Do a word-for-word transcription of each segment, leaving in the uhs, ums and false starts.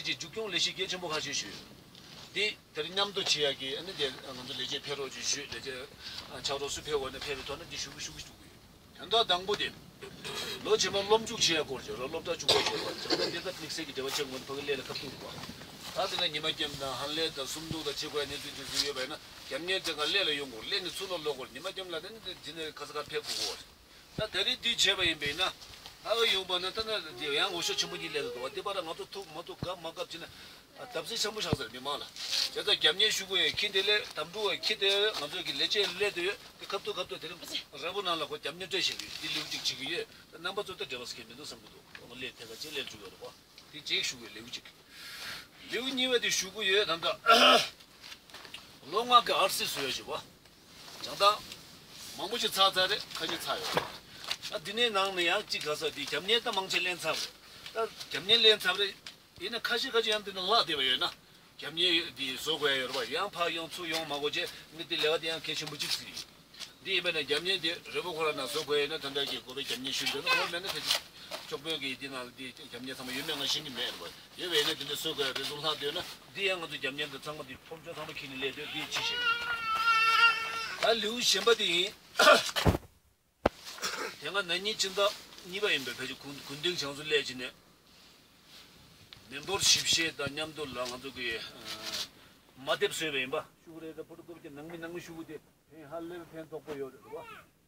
ཀྱི་མཇུག་སྐྱོང་ལས་གཞི་གལ་ཆེན་པོ་ཁ་ཤས་ཞུས་ཡོད། འདི་དེར་མཉམ་དུ་བྱེད་ཡག་གི་ཨ་ནི་དེ་ང་ཚོ་ལས་བྱེད་ཕེབས་རོགས་ཅིག་ཞུས། ལས་བྱེད་ཕྱག་རོགས་སུ་ཕེབས་དགོས་ན་ཕེབས་པའི་ཐོག་ནས་འདི་ཞུ་གི་ཞུ་གི་ཞུ་གི་ཡོད། དོན་དག་དང་པོ་དེ། ལོ་རྗེས་མ་སློབ་འཇུག་བྱེད་ཡག་སྐོར་གྱི་རོ་སློབ་གྲྭ་བཅུ་པ་བྱེད་པ་བྱང་ཐང་འདི་ལྟར་དམིགས་བསལ་གྱི་འབྲེལ་བ་བྱེད་དགོས་ན་ཕ་གི་ལས་ལ་ཁ་ཐུག་རེད་པ། ད་དེ་ལ་ཉི་མ་རྒྱབ་དང་ཧན་ལས་དང་སུམ་མདོ་དང་བྱེད་དགོས་ཡ་གནས་ཚུལ་དེ་ཚོ་ཡོད་པ་ཡིན་ན་རྒྱབ་གཉེར་དེ་ག་ལས་ལ་ཡོང་དགོས། ལས་ནི་ཚུར་ལ་ལོག་དགོས། ཉི་མ་རྒྱབ་ལ་དེ་ནི་དེ་ནས་ཁ་ས་ཁ་ཕེབས་དགོས་གོ། ད་ད་རེས་འདི་བྱས་པ་ཡིན་པས་ན། ཨ་ཡོང་པ་ན་ད་ན་དེ་ཡང་འོ་ཤོག་ཆེན་པོ་གཉིས་སླེབས་འདུག་བ། འདི་པར་ང་ཚོ་ཐུག་མ་ཐུག་ག་མ་གབ་ཅི་ན། ཨ་བརྡབ་གསིག་ཆེན་པོ་བཞག་ཟེར་མི་མང་ལ། བྱས་ཙང་རྒྱབ་གཉེར་ཞུ་དགོས་ཡ་ཁྱི་དེ་ལས་དམ་ཕྲུག་གི་ཁྱི་དེ་ང་ཚོ་གི་ལས་བྱེད་སླེབས་དུས་དེ་ཁབ་ཏུ་ཁབ་ཏུ་དེ་རིང་ར་བུ་ནང་ལ་ཁོ་རྒྱབ་གཉེར་སྤྲད་བཞིན་ཡོད། འདི་ལེའུ་གཅིག་བྱེད་ཀྱི་ཡོད། རྣམ་པ་ཚོ་ད་འབྲེལ་བ་སྐྱེལ་མི་འདུག་བསམ་གྱི་འདུག་ང་སླེབས་དེ་ག་ཅི་སླེབས་བཅུག་ཡོད་རེད་པ། དེ་གཅིག་ཞུ་དགོས་ལེའུ་གཅིག་ལེའུ་གཉིས་པ་དེ་ཞུ་གི་ཡོད་ད་ལྟ། ལོ་ལྔ་གི་ཨར་སི་བཟོས་ཡོད་ཞུ་བ། བྱང་ཐང་། མང་པོ་ཞིག་ཚར་ཚར་རེད། ཁ་ཤས་ཚར་ཡོད། ད་འདི་ནས་ནང་ནས་ཡང་གཅིག་ག་ས་འདི་རྒྱབ་གཉེར་ད་མང་ཆེ་ལེན་ཚར་རེད། ད་རྒྱབ་གཉེར་ལེན་ཚར་རེད། ཡིན་ན་ཁ་ཤས་ཁ་ཤས་ཡང་འདི་ན་ལྷག་བསྡད་པ་ཡོད་ན། རྒྱབ་གཉེར་འདི་བཟོ་དགོས་ཡ་ཡོད་རེད་པ། ཡང་ཕར་ཡོང་ཚུར་ཡོང་མ་དགོས་བྱས་མི་འདི་ལས་ཀ་འདི་ཡང་གལ་ཆེན་པོ་གཅིག་ཟེར་གྱི་ཡོད། འདི་ཡིན་པས་ན་རྒྱབ་གཉེར་འདི་རི་བོ་ཁོ་ར་ན་བཟོ་དགོས་ཡ་ཡིན་ན་ད་ལྟ་གི་དགོས་པའི་རྒྱབ་གཉེར་ཞུ་འདོད་ན་དགོས་མེད་ན་ཕལ་ཆེར་ཅོག་དཔོན་གྱི་འདི་ནང་འདི་རྒྱབ་གཉེར་ཚང་མ་ཡོད་མེད་ང་ཤེས་ཀྱི་མེད་རེད་པ། ཡོད་པས་ན་འདི་འདྲ་བཟོ་དགོས་ཡ་རེ་ཟུང་ལྷག་འདོད་ན་འདི་ཡང་ང་ཚོ་རྒྱབ་གཉེར་འདི་ཚང་མ་འདི་ཕོམ་ཆོག་ཚང་མ་ཁྱེར་ནས་སླེབས་འདོད་འདི་ཅི་བྱེད། ད་ལེའུ་གཞན་པ་འདི་ཡིན། དེ་སྔ་ན་ནིང་སྤྱི་ཟླ་གཉིས་པ་ཡིན་པའི་ཕལ་ཆེར་གུང་གུང་སྟོན་བྱང་སུ་སླེབས་ཀྱི་ནས། མི་འབོར་ཞིབ་བཤེར་དང་མཉམ་དུ་ལ་ང་ཚོ་གི་མ་དེབ་བཟོས་པ་ཡིན་པ། ཤུགས་རེད་ད་ཕུ་ཏུ་ཀུབ་ཀྱི་ནང་མི་ནང་མི་ཤུགས་དེ་ཕན་ཧ་ལས་ཕན་ཐོགས་པོ་ཡོད་རེད་བ།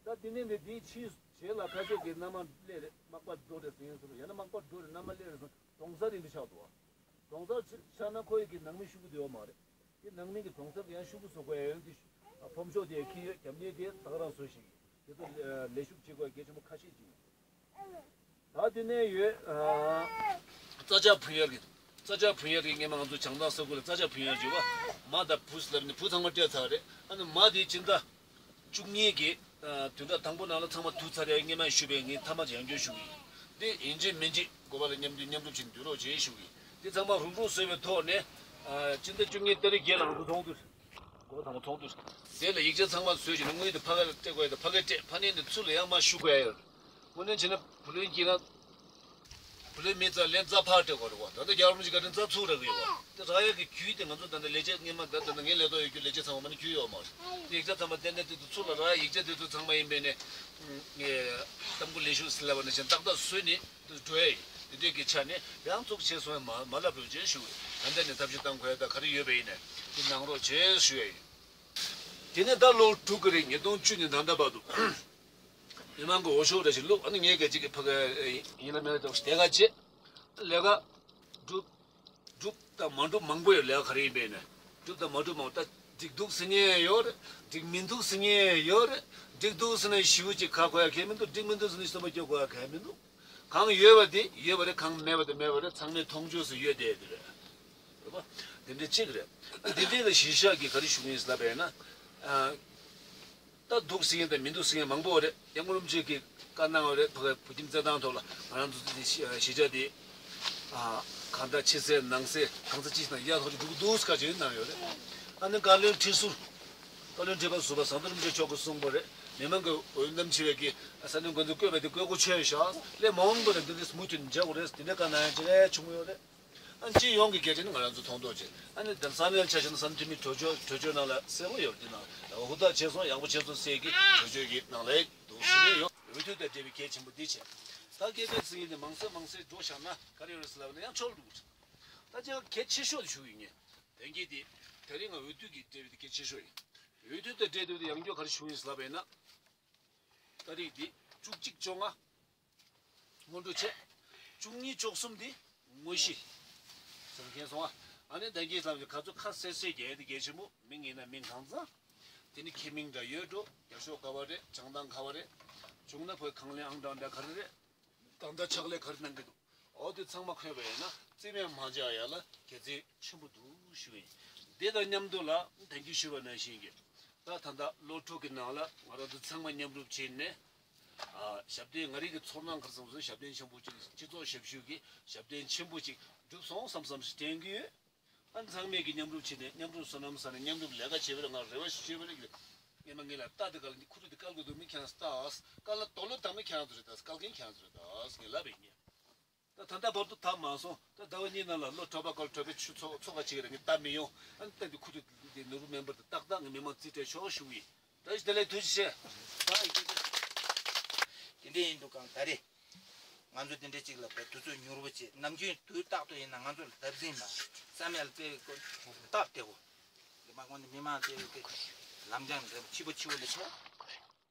ད་དེ་ནས་ནི་དེའི་ཕྱིའི་རྗེས་ལ་ཁ་ཤས་ཀྱི་མནའ་མ་སླེབས་རེད། མག་པ་འགྲོ་རེད་ཟེར་ཡིན་ཟེར་ཡང་ན་མག་པ་འགྲོ་རེད་མནའ་མ་སླེབས་རེད་ཟེར་གྲོང་གསར་ཡིན་དུ་ཆགས་འདུག་བ། གྲོང་གསར་ཆགས་ན་ཁོ་ཡི་གི་ནང་མི་ཤུགས་དེ་ཡོད་མ་རེད། དེ་ནང་མི་གི་གྲོང་གསར་གི་ཡང་ཤུགས་བཟོ་དགོས་ཡོད་དེ་ཕོམ་ཤོག་དེ་ཁྱི་ཡོད་རྒྱབ་གཉེར་དེ་ད་ག་རང་བཟོ་ཞིག་དེ་ཚོ་ལས་ཤུགས་བྱེད་དགོས་གལ་ཆེན་པོ་ཁ་ཤས་ཅིག་ཡིན། ད་དེ་ནས་ཡོད། རྩྭ་ལྕགས་བུན་གཡར་གྱི། རྩྭ་ལྕགས་བུན་གཡར་གྱི་སྔས་མ་ང་ཚོ་བྱང་ཐང་ས་ཁུལ་ལ་རྩྭ་ལྕགས་བུན་གཡར་བྱེད་པ། མ་དང་བུ་ལབ་ནས་བུ་ཚང་མ་སྤྲད་ཚར་རེད། ཨ་ནི་མ་དེ་སྤྱི་ཟླ་བཅུ་གཉིས་ཀྱི་བདུན་ཕྲག་དང་པོ་ནང་ལ་ཚང་མ་བསྡུ་ཚར་རེད། སྔས་མ་ཞུས་པའི་ངས་མཐའ་མ་ཡང་བསྐྱར་ཞུ་གི་ཡིན། འདི་ཡིན་གཅིག་མིན་གཅིག་དགོས་པ་ལ་མཉམ་འདུས་མཉམ་རུབ་བྱེད་འདུས་རོགས་བྱེད་ཞུ་གི་ཡིན། འདི་ཚང་མ་རུབ་རུབ་བཟོས་པའི་ཐོག་ནས་སྤྱི་ཟླ་བཅུ་གཉིས་ཏ་རིག་བརྒྱད་ལ་ང་ཚོ་ཚོགས་འདུ། འགོ་དང་པོ་ཚོགས་འདུ། དེ་ལ་ཡིག་ཆ་ཚང་མ་བཟོས་བྱས་ནས་དངུལ་དེ་ཕ་ག་ལ་སྤྲད་དགོས་ཡ་དང་ཕ་ག་སྤྲད་ཕ་ནས་ནས་ཚུར་ལ་ཡང་མ་ཞུ་དགོས་ཡ་ཡོད། དངོས་གནས་བྱས་ན་བུ་ལོན་སྐྱིད་ན། བུ་ལོན་མི་རྩ་ལན་རྩ་ཕར་སྤྲད་དགོས་རེད་བ། ད་ལྟ་རྒྱལ་བ་རིན་པོ་ཆེ་བཀའ་དྲིན་རྩ་ཚུགས་རག་གི་ཡོད་བ། དེ་རག་ཡ་གི་རྒྱུ་དེ་ང་ཚོ་ད་ལྟ་ལས་བྱེད་སྔས་མ་ད་ད་ལྟ་ངའི་ལས་ཐོག་ཡོད་རྒྱུ་ལས་བྱེད་ཚང་མ་མ་ནི་རྒྱུ་ཡོད་མ་རེད། དེ་ཡིག་ཆ་ཚང་མ་གཏན་གཏན་དེ་ཚོ་ཚུར་ལ་རག་ཡ་ཡིག་ཆ་དེ་ཚོ་ཚང་མ་ཡིན་པས་ནས། ངས་ཏམ་ཀུ་ལས་ཞུགས་ཟེར་ལབ་པ་ནང་བཞིན་ཏག་ཏག་བཟོས་ནས་འགྲོ་ཡ་ཡིན། དེ་འདྲས་ཀྱི་ཆ་ནས་ཡང་ཚུགས་ཆེ་སོང་ཡ་མ་མ་ལབ་རོགས་བྱེད་ཞུ། ད་ལྟ་ནས་ཐབས་ཤེས་བཏང་དགོས་ཡ་ད་ག་རེ་ཡོད་པ་ཡིན་ནས་དེ་གནང་རོགས་བྱེད་ཞུ་ཡ་ཡིན། དེ་ནས་ད་ལོ་དྲུག་གི་རིང་ཉིས་སྟོང་བཅུ་ནས་ད་ལྟ་བར་དུ་མི་མང་གི་འོས་ཤོག་རེ་ཞིག་བླུགས། ཨ་ནི་ངས་སྐད་ཅིག་གི་ཕ་གི་ཡིན་ལ་མིན་ལ་འདྲ་བོ་ཞིག་དེ་ག་བྱེད། ལས་ཀ་སྒྲུབ། སྒྲུབ་དང་མ་སྒྲུབ་མང་པོ་ཡོད། ལས་ཀ་ག་རེ་ཡིན་པའི་ནས་སྒྲུབ་དང་མ་སྒྲུབ་མང་པོ། ད་འགྲིག་འདུག་ཟེར་མཁན་ཡོད་རེད། འགྲིག་མི་འདུག་ཟེར་མཁན་ཡོད་རེད། འགྲིག་འདུག་ཟེར་ན་ཞེ་པོ་ཅིག་ཁ་གོ་ཡ་གལ་མི་འདུག་འགྲིག་མི་འདུག་ཟེར་ན་སེམས་པ་སྐྱོ་གོ་ཡ་གལ་མི་འདུག་གང་ཡོད་པ་དེ་ཡོད་པ་རེད། གང་མེད་པ་དེ་མེད་པ་རེད། ཚང་མས་མཐོང་ཆོས་སུ་ཡོད་བསྡད་དེ་རེད། རེད་པ། དེ་འདྲ་གཅིག་རེད། དེ་འདྲའི་ལ་གཞི་བཞག་གིས་ག་རེ་ཞུ་གི་ཡིན་ཟེར་ལབ་པ་ཡིན་ན། ཨ། ད་འདུག་ཟེར་མཁན་དང་མི་འདུག་ཟེར་མཁན་མང་པོ་རེད། སྐྱབས་མགོན་རིན་པོ་ཆེ་གིས་བཀའ་གནང་བ་རེད། ཕ་གི་བོད་ཁྱིམ་རྩེད་ཐང་ཐོག་ལ་ང་རང་ཚོ་འདི་གཞིས་ཆགས་དེ། ཨ། གང་ལྟར་ཕྱི་གསལ་ནང་གསལ་གང་ས་ཅི་ཞིག་དང་ཡག་ཐོག་ཅིག་འགྲོ་གི་འདུག་ཟེར་བཀའ་བཀྱོན་གནང་ཡོད་རེད། ཨ་ནི་བཀའ་བློན་ཁྲི་ཟུར། བཀའ་བློན་ཁྲི་པ་ཟུར་པ་ཟམ་གདོང་རིན་པོ་ཆེ་མཆོག་གིས་གསུངས་པ་རེད། མི་མང་གི་འོས་འདེམས་བྱེད་པའི་གི་ས་གནས་འགོ་འཛིན་བསྐོས་པ་དེ་བསྐོས་དགོས་ཆེ་ཤག་ལས་མང་པོ་རེད། འདི་འདྲས་མུ་མཐུད་མཇལ་དགོས་རེད། དེ་འདྲའི་བཀའ་གནང་ཡ་ཅིག་རེད་བྱུང་ཡོད་རེད། ཨ་ནི་སྤྱི་ཡོངས་ཀྱི་གལ་ཆེ་ནི་ང་རང་ཚོ་མཐོང་རྟོགས་བྱེད། ཨ་ནི་དེང་སང་ནས་ཆ་བཞག་ན་ས་གནས་འཐུས་མི་གྲོས་ཆོད་གྲོས་ཆོད་ནང་ལ་གསལ་པོ་ཡོད། འདི་ནང་ལ་ཧུར་ཐག་བྱས་སོང་ཡག་པོ་བྱས་སོང་ཟེར་གི་གྲོས་ཆོད་ཀྱི་ནང་ལ་འདུག་ཟེར་ནས་ཡོད། འོས་བསྡུ་དང་འབྲེལ་བའི་གལ་ཆེན་པོ་འདི་བྱས། ད་སྐད་ཆ་ཟེར་ཡིན་ནི་མང་ཚོགས་མང་ཚོགས་འགྲོ་བཞག་ན་ག་རེ་ཡོད་རེད་ཟེར་ལབ་ན་ཡང་ཆོག་འདུག་ད་ཅིག་གལ་ཆེ་ཤོས་དེ་ཞུ་ཡིན་ངས། དེང་གི་དེ་དེ་རིང་ང་འོས་བསྡུ་གི་འབྲེལ་བའི་དེ་གལ་ཆེ་ཤོས་ཡིན། འོས་བསྡུ་དང་འབྲེལ་བའི་དེ་ཡང་བསྐྱར་ག་རེ་ཞུ་ཡིན་ཟེར་ལབ་པ་ཡིན་ན། ཏ་རིག་འདི་བཅུ་གཅིག་བཅོ་ལྔ། སྔོན་འགྲོ་བྱས། བཅུ་གཉིས་བཅུ་གསུམ་འདི་དངོས་གཞི། ཟེར་མཁན་སོང་ཨ། ཨ་ནི་ད་གིན་ལབ་ཀྱི་ག་ཚོད་ཁ་གསལ་གསལ་རྒྱག་ཡ་དེ་གལ་ཆེན་པོ་མི་ངེས་ན་མི་གང་ཚང་། དེ་ནི་ཁེ་མིང་འདྲ་ཡོད་འགྲོ། རྒྱབ་ཤོག་ག་བ་རེད། བྱང་ཐང་ག་བ་རེད། བྱུང་ན་བོད་ཁང་ལེན་ཨང་གྲངས་འདྲ་ག་རེ་རེད། ད་ལྟ་ཕྱག་ལས་ག་རེ་གནང་གི་འདུག་འོ་དེ་ཚང་མ་འཁོད་པ་ཡིན་ན་རྩིས་མེད་མ་བྱ་ཡ་ལ་གལ་ཆེན་ཆེན་པོ་འདུག་ཞུ་ཡིན། དེ་དང་མཉམ་དུ་ལ་ད་གིན་ཞུས་པ་ནང་བཞིན་གྱི་ད་ད་ལྟ་ལོ་དྲུག་གི་ནང་ལ་ང་རང་ཚོ་ཚང་མ་མཉམ་རུབ་བྱས་ནས། ཨ། ཞབས་བརྟན་ང་རང་གི་ཚོར་སྣང་ག་རེ་བསམ་སོང་། ཞབས་བརྟན་ཆེན་པོ་ཅིག་སྤྱི་ཚོགས་ཞབས་ཞུ་གི་ཞབས་བརྟན་ཆེན་པོ་ཅིག་འགྲུབ་སོང་བསམ་བསམ་ཞིག་དྲན་གྱི་ཡོད། ཨ་ནི་ཚང་མས་ཀྱི་མཉམ་རུབ་བྱས་ནས་མཉམ་རུབ་བསོད་ནམས་བསགས་ནས་མཉམ་རུབ་ལས་ཀ་བྱེད་པར་ང་རེ་བ་ཞུ་བ་རེད་གི། ངས་མ་ངེད་ལ་རྟ་དེ་ག་ལ་འདི་ཁུ་རུ་དེ་བཀལ་དགོས་འདུག་མི་ཁྱེད་རང་ལྟ་ཨ། བཀལ་ན་དོ་ལོ་དང་མི་ཁྱེད་རང་ཚོ་རེད་ད། བཀལ་མཁན་ཁྱེད་རང་ཚོ་རེད་ད་ངས་ལབ་པ་ཡིན། ད་ད་ལྟ་བར་དུ་བཏབ་མ་སོང་། ད་ཟླ་བ་གཉིས་ནང་ལ་ལོ་གྲོད་པ་སྐོར་གྲོད་པའི་ཆུ་ཚོགས་ཚོགས་ཀ་ཅིག་རེ་ངས་བཏབ་མི་ཡོང་། ཨ་ནི་ད་འདི་ཁུ་ཐུ་འདི་ནོར་བུ་མེམ་བར་དུ་ཏག་ཏག་ངས་མི་མང་རྩིས་སྤྲད་ཆོག་ཞུ་གི་ཡིན། ད་ཞི་བདེ་ལེགས། ཐུགས་རྗེ་ཆེ། ད་ཡི་གེ་དེ་འདྲ་ཡིན་འདུག་གམ། ད་རེས་ང་ཚོ་དེ་འདྲ་ཅིག་ལ་བས་དུས་ཚོད་མྱུར་པོ་བྱས། ནམ་རྒྱུན་དུས་རྟག་ཏུ་ཡིན་ན་ང་ཚོ་ལ་བརྡབ་གསིག་དང་བསམ་ཡས་ལ་དཔེ་སྟབས་བདེ་བོ། འདི་མ་དངོས་གནས་མི་མང་དེ་གི་ལམ་སྦྱང་འདྲ་པོ་ཕྱི་པོ་ཕྱི་པོ་ལ་ཆགས།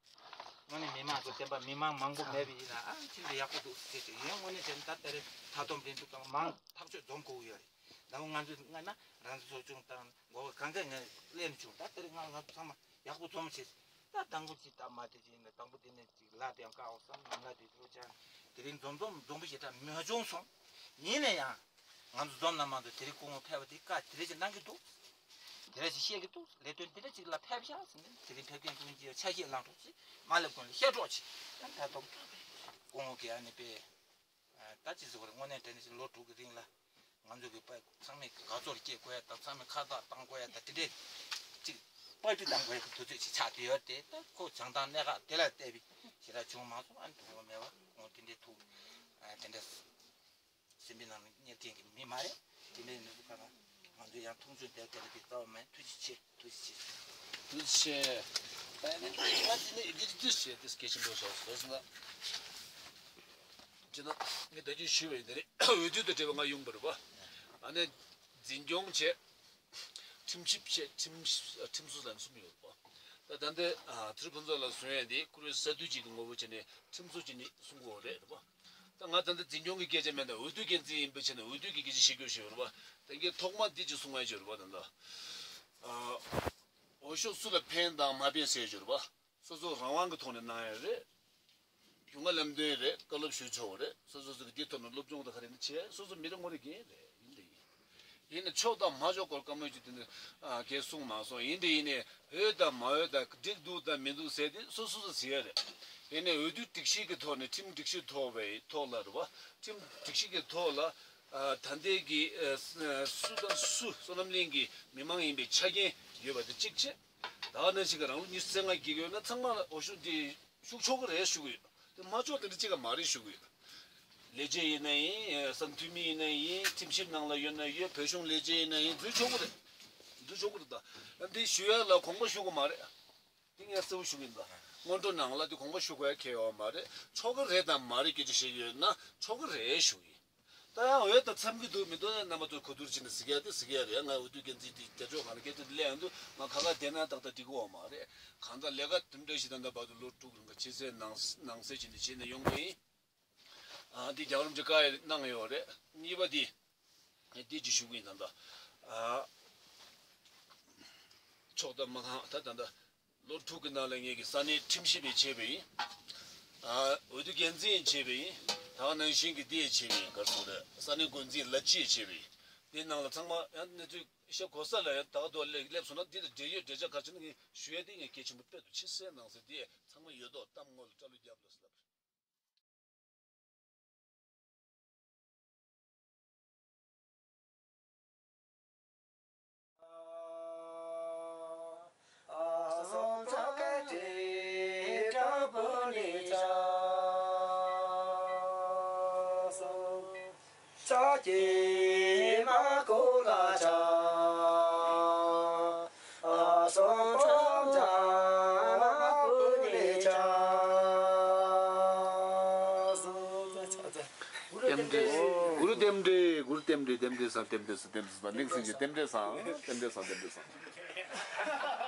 དངོས་གནས་མི་མང་ཚོ་བསྟན་པ་མི་མང་མང་པོ་མེད་པ་ཡིན་ན་ཨ་ཅི་འདྲ་ཡག་པོ་འདུག་ཟེར་ཏེ། ཡིན་དངོས་གནས་བྱས་ན་ད་ལྟ་རེ་མཐའ་སྡོམ་རིང་ཐུང་དང་མང་ཐག་ཆོད་འཛོམས་དགོས་ཀྱི་ཡོད་རེད། ད་ང་ཚོ་ང་ན་རང་ཚོ་ཚོགས་ཆུང་དང་འགོ་བ་གང་ག་ངས་གླེང་བྱུང་། ད་ལྟ་རེ་ང་ང་ཚོ་ཚང་མ་ཡག་པོ་འཛོམས་བྱས། ད་དང་པོ་ཅིག་ད་མ་དེ་ཅིག་ཡིན་ན་དང་པོ་དེ་ནས་ཅིག་ལ་དེ་ཡང་བཀག་འོ་བསམ། ནམ་ལ་དེ་ཚོ་ཅང་དེ་རིང་འཛོམས་འཛོམས་འཛོམས་པོ་ཞེ་དྲག་མ་བྱུང་སོང་། ཡིན་ན་ཡང་ང་ཚོ་འཛོམས་ན་མ་གཏོགས་དེ་རིང་སྐུ་ངོ་ཕེབས་པ་དེ་བཀའ་དེ་རེ་ཅིག་གནང་གི་འདུག། དེ་རེ་ཅིག་བཤད་ཀྱི་འདུག། ལས་དོན་དེ་འདྲ་ཅིག་ལ་ཕེབས་ཤག་ཟེར་ནས་དེ་རིང་ཕེབས་མཁན་ཀུན་གྱིས་ཆ་ཤས་བླངས་རོགས་ཅིག། མ་སླེབས་གོང་ལ་བཤད་རོགས་ཅིག། ཡང་ད་དུང་སྐུ་ངོ་གིས་ཨ་ནི་པས་ད་ཅི་ཟེར་དགོས་རེད། དངོས་གནས་དྲང་གནས་ཅིག་ལོ་དྲུག་གི་རིང་ལ་ང་ཚོ་གི་པ་ཚང་མས་དགའ་ཚོར་སྐྱེ་དགོས་ཡ་དང་། ཚང་མས་ཁ་བཏགས་བཏང་དགོས་ཡ་དང་། དེ་འདྲས་ཅིག་པར་ཊི་བཏང་དགོས་ཡ་གི་དུས་ཚོད་ཅིག་ཆགས་བསྡད་ཡོད་དེ། ད་ཁོ་བྱང་ཐང་གནད་འགག་དེ་ལ་བལྟས་པའི་ཞེ་དྲག་བྱུང་མ་སོང་། ཨ་ནི་དུ་བ་མེད་པ་ཁོང་དེ་འདྲས་ཐུག། ཨ་དེ་འདྲས། སེམས་པའི་ནང་ནས་གཉེར་མཁན་གྱི་མི་མ་རེད། དེ་འདྲའི་ནུས་པ་གང་ང་ཚོས་ཡང་མཐོང་ཆུང་དེ་དེ་ལ་དེ་རྩ་བ་མེད། ཐུགས་རྗེ་ཆེ། ཐུགས་རྗེ་ཆེ། ཐུགས་རྗེ་ཆེ། ད་ནི་ང་དེ་ནི་འདི་འདི་ཞེས་དེ་གལ་ཆེན་པོ་ཞིག་བཟོས་སོང་ན། ཅི་ན་ངས་ད་རྒྱུན་ཞུས་པ་ཡིན། དེ་རེད། འོས་བསྡུ་དང་འབྲེལ་བ་ང་ཡོང་པ་རེད་པ། ཨ་ནི་འཛིན་སྐྱོང་བྱས། ཁྲིམས་ཞིབ་བྱས། ཁྲིམས་ཁྲིམས་སྲོལ་ལ་གསུམ་ཡོད་པ། ད་ད་འདི་ཨ་ཚུལ་ཕུན་ཚོགས་ལགས་གསུང་ཡས་འདི་བཀུར་འོས་ས་འཐུས་ཅིག་གི་ངོ་བོ་བྱས་ནས་ཁྲིམས་བཟོ་བྱས་ནས་གསུང་དགོས་རེད་པ། ད་ང་ད་ལྟ་འཛིན་སྐྱོང་གི་སྐད་ཆ་མེད་ན། འོས་བསྡུ་འགན་འཛིན་ཡིན་པའི་ཆ་ནས་འོས་བསྡུ་གི་སྐད་ཆ་བཤད་རྒྱུ་ཞིག་ཡོད་རེད་པ། ད་ངས་ཐོག་མ་འདི་ཅིག་གསུང་ཡ་ཅིག་ཡོད་རེད་པ། ད་ལྟ་ཨ་འོས་ཤོག་སུ་ལ་འཕེན་དང་མ་འཕེན་ཟེར་ཡ་ཅིག་ཡོད་རེད་པ། སོ་སོ་རང་དབང་གི་ཐོག་ནས་གནང་ཡ་རེད། གཞུང་ལམ་སྟོན་རེད། བཀའ་སློབ་ཞུ་ཆོག་རེད། སོ་སོ་སོ་གི་འདི་ཐོག་ནས་སློབ་སྦྱོང་དང་ག་རེ་ནི་བྱས། སོ་སོ་མི་རེ་ངོ་རེ་འགན་རེད། ཡིན་དེ་ཡིན། ཡིན་ནའི་ཆོག་དང་མ་ཆོག་སྐོར་བཀའ་མོལ་ཅིག་དེ་འདྲ་ཨ་གས་གསུངས་མ་སོང་། ཡིན་དེ་ཡིན་ནའི་འོས་དང་མ་འོས་དང་འགྲིག་འདུག་དང་མི་འདུག་ཟེར་དེ་སོ་སོ་སོ་ཟེར་ཡ་རེད། ཡིན་ནའི་འོས་བསྡུ་སྒྲིག་གཞི་གི་ཐོག་ནས་ཁྲིམས་སྒྲིག་གཞི་ཐོག་པའི་ཐོག་ལ་རེད་པ། ཁྲིམས་སྒྲིག་གཞི་གི་ཐོག་ལ་ཨ་ད་ལྟའི་གི་ཨ་སུ་དང་སུ་བསོད་ནམས་གླིང་གི་མི་མང་ཡིན་པའི་ཆ་རྐྱེན་ཡོད་པ་དེ་གཅིག་བྱས། ད་ག་ནང་བཞིན་གྱི་རང་ལོ་ཉི་ཤུ་རྩ་ལྔ་བརྒལ་ཡོད་ན་ཚང་མ་ལ་འོས་ཤོག་འདི་ཞུགས་ཆོག་གི་རེད་ཞུ་གི་ཡོད། དེ་མ་ཆོག་དེ་འདྲ་གཅིག་ག་མ་རེད་ཞུ་གི་ཡོད། ལས་བྱེད་ཡིན་ན་ཡིན། ས་འཐུས་མི་ཡིན་ན་ཡིན། ཁྲིམས་ཞིབ་ནང་ལ་ཡོད་ན་ཡོད། བོད་གཞུང་ལས་བྱེད་ཡིན་ན་ཡིན། འཛུལ་ཆོག་གི་རེད། འཛུལ་ཆོག་གི་རེད། ད་འདི་ཞུ་ཡ་ལ་དགོངས་པ་ཞུ་དགོས་མ་རེད། འདི་ངས་གསལ་པོ་ཞུ་གི་ཡིན། ད་སྔོན་འགྲོ་ནང་ལ་འདི་དགོངས་པ་ཞུ་དགོས་ཡ་གང་ཡང་ཡོད་མ་རེད། ཆོག་གི་རེད་དང་མ་རེད་སྐད་ཆ་བཤད་ཀྱི་ཡོད་ན་ཆོག་གི་རེད་ཞུ་གི་ཡིན། ད་ཡང་འོས་དང་འཚམ་གྱི་འདུག་མི་འདུག་ན་རྣམ་པ་ཚོས་གོ་བསྡུར་བྱས་ནས་གཟིགས་ཡ་དེ་གཟིགས་ཡ་རེད། ང་འོས་བསྡུ་འགན་འཛིན་དེ་རྒྱབ་ཕྱོགས་སྒང་ལ་སྐད་ཆ་དེ་སླེབས་ཡོང་དུས་ང་ཁ་ཁ་བསྡད་ན་ཏག་ཏག་འགྲིག་གི་ཡོད་མ་རེད། གང་ལྟར་ལས་ཀ་དེ་འདྲ་ཞིག་ད་ལྟ་བར་དུ་ལོ་དྲུག་རིང་ག་ཕྱི་གསལ་ནང་ནང་གསལ་བྱས་ནས་བྱས་ནས་ཡོང་གི་ཡིན། ཨ་འདི་རྒྱལ་བ་རིན་པོ་ཆེ་བཀའ་ཡང་གནང་ཡོད་རེད། གཉིས་པ་འདི་འདི་ཅིག་ཞུ་གི་ཡིན། ད་ལྟ་ཨ་ཕྱོགས་དང་མི་གང་ད་ད་ལྟ། ལོ་དྲུག་གི་ནང་ལ་ངེད་ཀྱི་ས་གནས་ཁྲིམས་ཞིབ་པས་བྱས་པ་ཡིན། ཨ་འོས་བསྡུ་འགན་འཛིན་བྱས་པ་ཡིན། ད་ག་ནང་བཞིན་གྱི་འདི་བྱས་པ་ཡིན། ག་རེ་ཟེར་དགོས་རེད། ས་གནས་འགོ་འཛིན་ལས་བྱེད་བྱས་པ་ཡིན། འདི་ནང་ལ་ཚང་མ་ཡང་གནས་ཚུལ་བཤད་དགོས་ས་ལ་ཡང་ད་ག་དུ་སླེབས་སླེབས་སོང་ན། འདི་དང་འབྲེལ་ཡོད་འབྲེལ་ཆགས་ག་རེ་བྱུང་ན་ངས་ཞུ་ཡ་དེ་ངས་གལ་ཆེན་པོ་དཔེ་འདུག། ཕྱི་གསལ་ནང་གསལ་འདི་ཚང་མ་ཡོད་དོ། གཏམ་ངོ་ལ་སྐྲ་ལོ་རྒྱབ་ལ་ཟེར་ལབ། རྟེན་འབྲེལ། གུ་རུ་རྟེན་འབྲེལ། གུ་རུ་རྟེན་འབྲེལ། རྟེན་འབྲེལ་བཟང་། རྟེན་འབྲེལ་བཟང་། རྟེན་འབྲེལ་བཟང་། ནེག་སིན་གྱི་རྟེན་འབྲེལ་བཟང་། རྟེན་འབྲེལ་བཟང་། རྟེན་འབྲེལ་བཟང་།